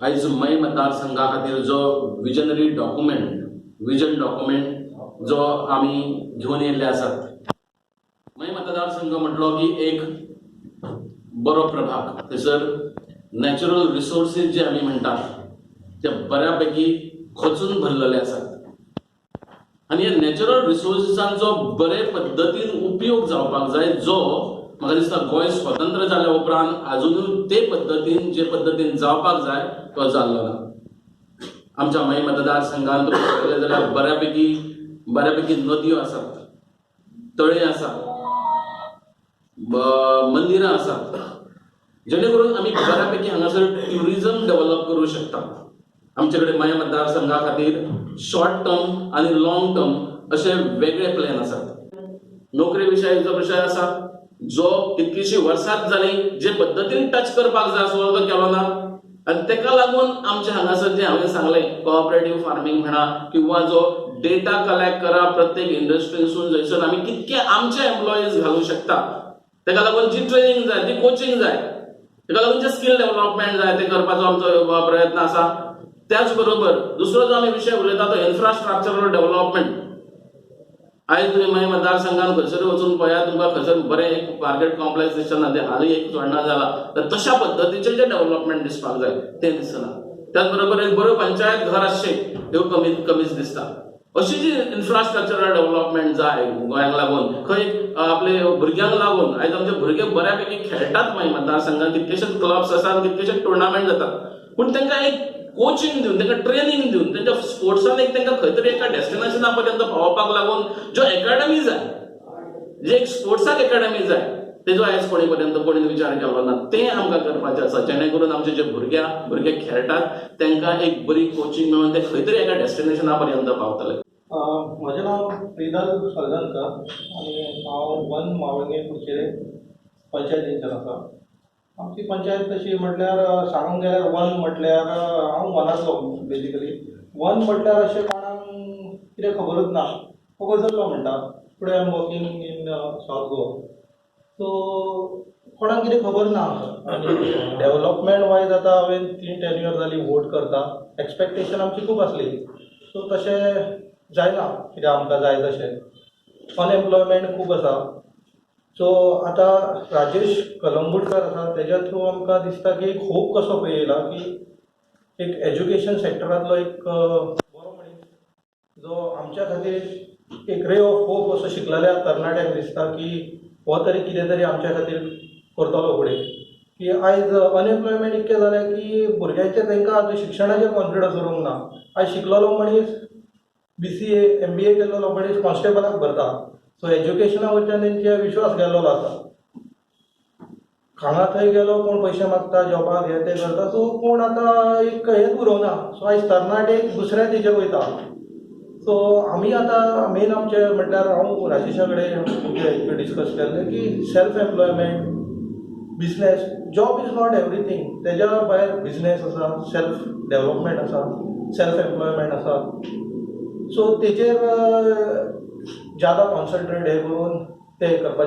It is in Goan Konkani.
आयज मये मतदारसंघा खातीर जो विजनरी डॉक्युमेंट, विजन डॉक्युमेंट जो आमी घेवन येयल्ले आसात. मये मतदारसंघ म्हटलो की एक बरो प्रभाग. थंयसर नॅचरल रिसोर्सीस जे आमी म्हणटात ते बऱ्यापैकी खचून भरलेले आसात आनी ह्या नॅचरल रिसोर्सिसांचो बरे पद्दतीन उपयोग जावपाक जाय, जो म्हाका दिसता गोंय स्वतंत्र जाल्या उपरांत आजुनूय ते पद्दतीन, जे पद्दतीन जावपाक जाय, तो जाल्लो ना. आमच्या मये मतदारसंघात तुमी पळयलें जाल्यार बऱ्यापैकी बऱ्यापैकी नदयो आसात, तळे आसात, मंदिरां आसात, जेणे करून आमी बऱ्यापैकी हांगासर ट्युरिझम डेव्हलप करूं शकता. आमचे कडेन मये मतदारसंघा खातीर शॉर्ट टर्म आनी लॉंग टर्म अशे वेगळे प्लॅन आसात. नोकरी विशयाचो विशय आसा, जो कितकीशीं वर्सांच जालीं जे पद्दतीन टच करपाक जाय आसलो तो केलो ना. आनी तेका लागून आमच्या हांगासर जें हांवें सांगलें, कॉपरेटीव फार्मींग म्हणा किंवा जो डेटा कलेक्ट करा प्रत्येक इंडस्ट्रीसून, जंयसर आमी कितके आमचे एम्प्लॉईज घालूं शकता, तेका लागून जी ट्रेनिंग जाय, ती कोचिंग जाय, तेका लागून जे स्कील डेव्हलपमेंट जाय, ते करपाचो आमचो प्रयत्न आसा. त्याच बरोबर दुसरो जो आमी विशय उलयता तो इन्फ्रास्ट्रक्चरल डेव्हलपमेंट. आयज तुमी मये मतदारसंघात खंयसर वचून पळयात, तुमकां खंयसर बरें एक मार्केट कॉम्प्लेक्स दिसना. ते हालीं एक चोडणा जाला, तर तशा पद्दतीचें जें डेव्हलपमेंट दिसपाक जाय तें दिसना. त्याच बरोबर एक बऱ्यो पंचायत घर आसचें, त्यो कमी कमीच दिसता. अशी जी इन्फ्रास्ट्रक्चरल डेव्हलपमेंट जाय गोंयांक लागून, खंय आपले भुरग्यांक लागून. आयज आमचे भुरगे बऱ्यापैकी खेळटात. मागीर मतदारसंघात कितकेशेच क्लब्स आसात, कितकेशे टुर्नामेंट जातात, पूण तांकां एक कोचिंग दिवन, तांकां ट्रेनिंग दिवन, तेंच्या स्पोर्ट्सान एक तांकां खंय तरी एका डेस्टिनेशना पर्यंत पावोवपाक लागून ज्यो एकाडमी जाय, जे एक स्पोर्ट्साक एकाडमी जाय, तेजो आयज कोणी पर्यंत कोणी विचार केलो ना. तें आमकां करपाचें आसा, जेणे करून आमचे जे भुरगे खेळटात तांकां एक बरी कोचिंग मेळून ते खंय तरी एका डेस्टिनेशना पर्यंत पावतले. म्हजें नांव प्रिदल हळदणकर आनी हांव वन मावळंगे कुडचेरे पंचायतींच्यान आसा. आमची पंचायत तशी म्हटल्यार सांगूंक गेल्यार वन म्हटल्यार हांव वनांतलो. बेजिकली वन म्हटल्यार अशें कोणाक कितें खबरूच ना. हो खंयसरलो म्हणटा. Today I am working in South Goa, so कोणाक कितें खबर ना. आनी डेवलपमेंट वायज आतां हांवें 3 टेन्युअर जाली वोट करता. एक्सपेक्टेशन आमची खूब आसली, सो तशें जायना कितें आमकां जाय तशें. अनएम्प्लॉयमेंट खूब आसा. सो आतां राजेश कलंगूटकर आसा, तेज्या थ्रू आमकां दिसता की एक होप कसो पळय येयला की एक एज्युकेशन सेक्टरांतलो एक बरो मनीस जो आमच्या खातीर एक रे ऑफ होप असो शिकलेल्या तरणाट्यांक दिसता की हो तरी कितें तरी आमच्या खातीर करतलो फुडें. की आयज अनएम्प्लॉयमेंट इतकें जालें की भुरग्यांचे तांकां आतां शिक्षणाचेर कॉन्फिडन्स उरूंक ना. आयज शिकलेलो मनीस, बीसीए, एमबीए केल्लो मनीस कॉन्स्टेबलाक भरता. सो एज्युकेशना वयल्यान तेंचे विश्वास गेल्लो आसा. हांगा थंय गेलो, कोण पयशे मागता जॉबाक, हे ते करता. सो कोण आतां एक हेच उरोना. सो आयज तरणाटे दुसऱ्या हेजेर वयता. सो आमी आतां मेन आमचें म्हटल्यार हांव राजेशा कडेन डिस्कस केल्लें की self employment, business, job is not everything. तेज्या भायर बिजनेस आसा, सेल्फ डेवलपमेंट आसा, सेल्फ एम्प्लॉयमेंट आसा. सो तेजेर ज्यादा कॉन्सन्ट्रेट हे करून ते करपाचें.